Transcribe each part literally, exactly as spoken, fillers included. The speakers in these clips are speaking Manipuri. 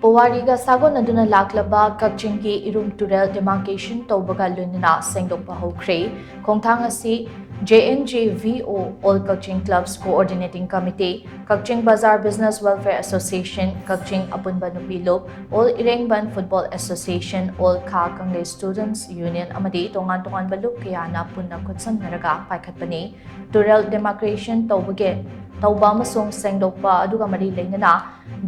ꯄꯨꯋꯥꯔꯤꯒ ꯁꯥꯒꯣꯟꯅꯗꯨꯅ ꯂꯥꯛꯂꯕ ꯀꯛꯆꯤꯡꯒꯤ ꯏꯔꯨꯝ ꯇꯨꯔꯦꯜ demarcation ꯇꯧꯕꯒ ꯂꯣꯏꯅꯅ ꯁꯦꯡꯗꯣꯛꯄ ꯍꯧꯈ꯭ꯔꯦ꯫ ꯈꯣꯡꯊꯥꯡ ꯑꯁꯤ J N G V O, All Kakching Clubs Coordinating Committee, Kakching Bazar Business Welfare Association, Kakching ꯑꯄꯨꯟꯕ ꯅꯨꯄꯤ ꯂꯨꯞ, All ꯏꯔꯦꯡꯕꯟ Football Association, All ꯈꯥ ꯀꯪꯂꯩ Students Union ꯑꯃꯗꯤ ꯇꯣꯉꯥꯟ ꯇꯣꯉꯥꯟꯕ ꯂꯨꯞ ꯀꯌꯥꯅ ꯄꯨꯟꯅ ꯈꯨꯠꯁꯝꯅꯔꯒ ꯄꯥꯏꯈꯠꯄꯅꯤ꯫ ꯇꯨꯔꯦꯜ demarcation ꯇꯧꯕꯒꯤ, ꯇꯧꯕ ꯑꯃꯁꯨꯡ ꯁꯦꯡꯗꯣꯛꯄ ꯑꯗꯨꯒ ꯃꯔꯤ ꯂꯩꯅꯅ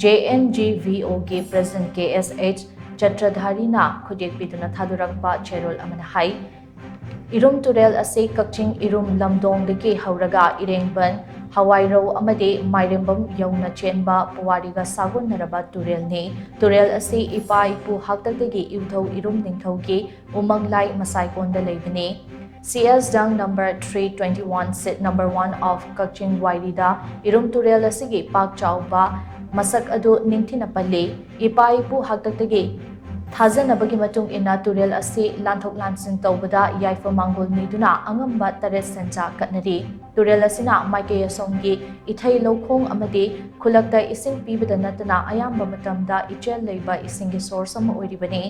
J N G V O ꯒꯤ President K S H ꯆꯇ꯭ꯔꯙꯥꯔꯤꯅ ꯈꯨꯠꯌꯦꯛ ꯄꯤꯗꯨꯅ ꯊꯥꯗꯣꯔꯛꯄ ꯆꯦꯔꯣꯜ ꯑꯃꯅ ꯍꯥꯏ, ꯏꯔꯨꯝ ꯇꯨꯔꯦꯜ ꯑꯁꯤ ꯀꯛꯆꯤꯡ ꯏꯔꯨꯝ ꯂꯝꯗꯣꯡꯗꯒꯤ ꯍꯧꯔꯒ ꯏꯔꯦꯡꯕꯟ, ꯍꯋꯥꯏꯔꯧ ꯑꯃꯗꯤ ꯃꯥꯏꯔꯦꯝꯕꯝ ꯌꯧꯅ ꯆꯦꯟꯕ ꯄꯨꯋꯥꯔꯤꯒ ꯁꯥꯒꯣꯟꯅꯔꯕ ꯇꯨꯔꯦꯜꯅꯤ꯫ ꯇꯨꯔꯦꯜ ꯑꯁꯤ ꯏꯄꯥ ꯏꯄꯨ ꯍꯥꯛꯇꯛꯇꯒꯤ ꯏꯕꯨꯙꯧ ꯏꯔꯨꯝ ꯅꯤꯡꯊꯧꯒꯤ ꯎꯃꯪ ꯂꯥꯏ ꯃꯁꯥꯏꯀꯣꯟꯗ ꯂꯩꯕꯅꯤ꯫ C S Dang number three twenty one, seat number one of ꯀꯛꯆꯤꯡ ꯋꯥꯏꯔꯤꯗ ꯏꯔꯨꯝ ꯇꯨꯔꯦꯜ ꯑꯁꯤꯒꯤ ꯄꯥꯛ ꯆꯥꯎꯕ ꯃꯁꯛ ꯑꯗꯨ ꯅꯤꯡꯊꯤꯅ ꯄꯜꯂꯤ꯫ ꯏꯄꯥ ꯏꯄꯨ ꯍꯥꯛꯇꯛꯇꯒꯤ ꯊꯥꯖꯅꯕꯒꯤ ꯃꯇꯨꯡ ꯏꯟꯅ ꯇꯨꯔꯦꯜ ꯑꯁꯤ ꯂꯥꯟꯊꯣꯛ ꯂꯥꯟꯁꯤꯟ ꯇꯧꯕꯗ ꯌꯥꯏꯐ ꯃꯥꯡꯒꯣꯜ ꯅꯤꯗꯨꯅ ꯑꯉꯝꯕ ꯇꯔꯦꯠ ꯁꯦꯟꯖꯥ ꯀꯠꯅꯔꯤ꯫ ꯇꯨꯔꯦꯜ ꯑꯁꯤꯅ ꯃꯥꯏꯀꯩ ꯑꯁꯣꯝꯒꯤ ꯏꯊꯩ ꯂꯧꯈꯣꯡ ꯑꯃꯗꯤ ꯈꯨꯜꯂꯛꯇ ꯏꯁꯤꯡ ꯄꯤꯕꯗ ꯅꯠꯇꯅ ꯑꯌꯥꯝꯕ ꯃꯇꯝꯗ ꯏꯆꯦꯜ ꯂꯩꯕ ꯏꯁꯤꯡꯒꯤ source ꯑꯃ ꯑꯣꯏꯔꯤꯕꯅꯤ꯫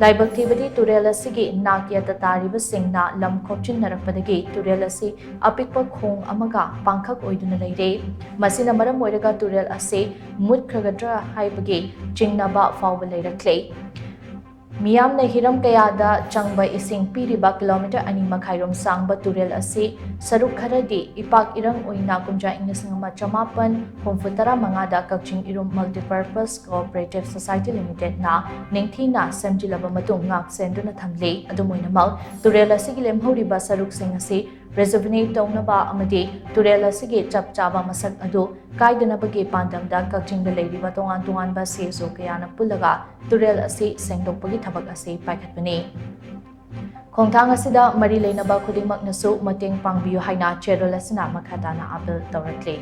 ꯂꯥꯏꯕꯛ ꯊꯤꯕꯗꯤ ꯇꯨꯔꯦꯜ ꯑꯁꯤꯒꯤ ꯅꯥꯛ ꯌꯦꯠꯇ ꯇꯥꯔꯤꯕꯁꯤꯡꯅ ꯂꯝ ꯈꯣꯞꯆꯤꯟꯅꯔꯛꯄꯗꯒꯤ ꯇꯨꯔꯦꯜ ꯑꯁꯤ ꯑꯄꯤꯛꯄ ꯈꯣꯡ ꯑꯃꯒ ꯄꯥꯡꯈꯛ ꯑꯣꯏꯗꯨꯅ ꯂꯩꯔꯦ꯫ ꯃꯁꯤꯅ ꯃꯔꯝ ꯑꯣꯏꯔꯒ ꯇꯨꯔꯦꯜ ꯑꯁꯤ ꯃꯨꯠꯈ꯭ꯔꯒꯗ꯭ꯔꯥ ꯍꯥꯏꯕꯒꯤ ꯆꯤꯡꯅꯕ ꯐꯥꯎꯕ ꯂꯩꯔꯛꯂꯦ꯫ ꯃꯤꯌꯥꯝꯅ ꯍꯤꯔꯝ ꯀꯌꯥꯗ ꯆꯪꯕ ꯏꯁꯤꯡ ꯄꯤꯔꯤꯕ ꯀꯤꯂꯣꯃꯤꯇꯔ ꯑꯅꯤ ꯃꯈꯥꯏꯔꯣꯝ ꯁꯥꯡꯕ ꯇꯨꯔꯦꯜ ꯑꯁꯤ ꯁꯔꯨꯛ ꯈꯔꯗꯤ ꯏꯄꯥꯛ ꯏꯔꯪ ꯑꯣꯏꯅ ꯀꯨꯝꯖꯥ ꯏꯪ ꯂꯤꯁꯤꯡ ꯑꯃ ꯆꯃꯥꯄꯟ ꯍꯨꯝꯐꯨ ꯇꯔꯥ ꯃꯉꯥꯗ ꯀꯛꯆꯤꯡ ꯏꯔꯨꯝ Multipurpose Cooperative Society Limited ꯅ ꯅꯤꯡꯊꯤꯅ ꯁꯦꯝꯖꯤꯜꯂꯕ ꯃꯇꯨꯡ ꯉꯥꯛ ꯁꯦꯟꯗꯨꯅ ꯊꯝꯂꯤ꯫ ꯑꯗꯨꯝ ꯑꯣꯏꯅꯃꯛ, ꯇꯨꯔꯦꯜ ꯑꯁꯤꯒꯤ ꯂꯦꯝꯍꯧꯔꯤꯕ ꯁꯔꯨꯛꯁꯤꯡ ꯑꯁꯤ rejuvenate ꯇꯧꯅꯕ ꯑꯃꯗꯤ ꯇꯨꯔꯦꯜ ꯑꯁꯤꯒꯤ ꯆꯞ ꯆꯥꯕ ꯃꯁꯛ ꯑꯗꯨ ꯀꯥꯏꯗꯅꯕꯒꯤ ꯄꯥꯟꯗꯝꯗ ꯀꯛꯆꯤꯡꯗ ꯂꯩꯔꯤꯕ ꯇꯣꯉꯥꯟ ꯇꯣꯉꯥꯟꯕ C S O ꯀꯌꯥꯅ ꯄꯨꯜꯂꯒ ꯇꯨꯔꯦꯜ ꯑꯁꯤ ꯁꯦꯡꯗꯣꯛꯄꯒꯤ ꯊꯕꯛ ꯑꯁꯤ ꯄꯥꯏꯈꯠꯄꯅꯤ꯫ ꯈꯣꯡꯊꯥꯡ ꯑꯁꯤꯗ ꯃꯔꯤ ꯂꯩꯅꯕ ꯈꯨꯗꯤꯡꯃꯛꯅꯁꯨ ꯃꯇꯦꯡ ꯄꯥꯡꯕꯤꯌꯨ ꯍꯥꯏꯅ ꯆꯦꯔꯣꯜ ꯑꯁꯤꯅ ꯃꯈꯥ ꯇꯥꯅ appeal ꯇꯧꯔꯛꯂꯤ꯫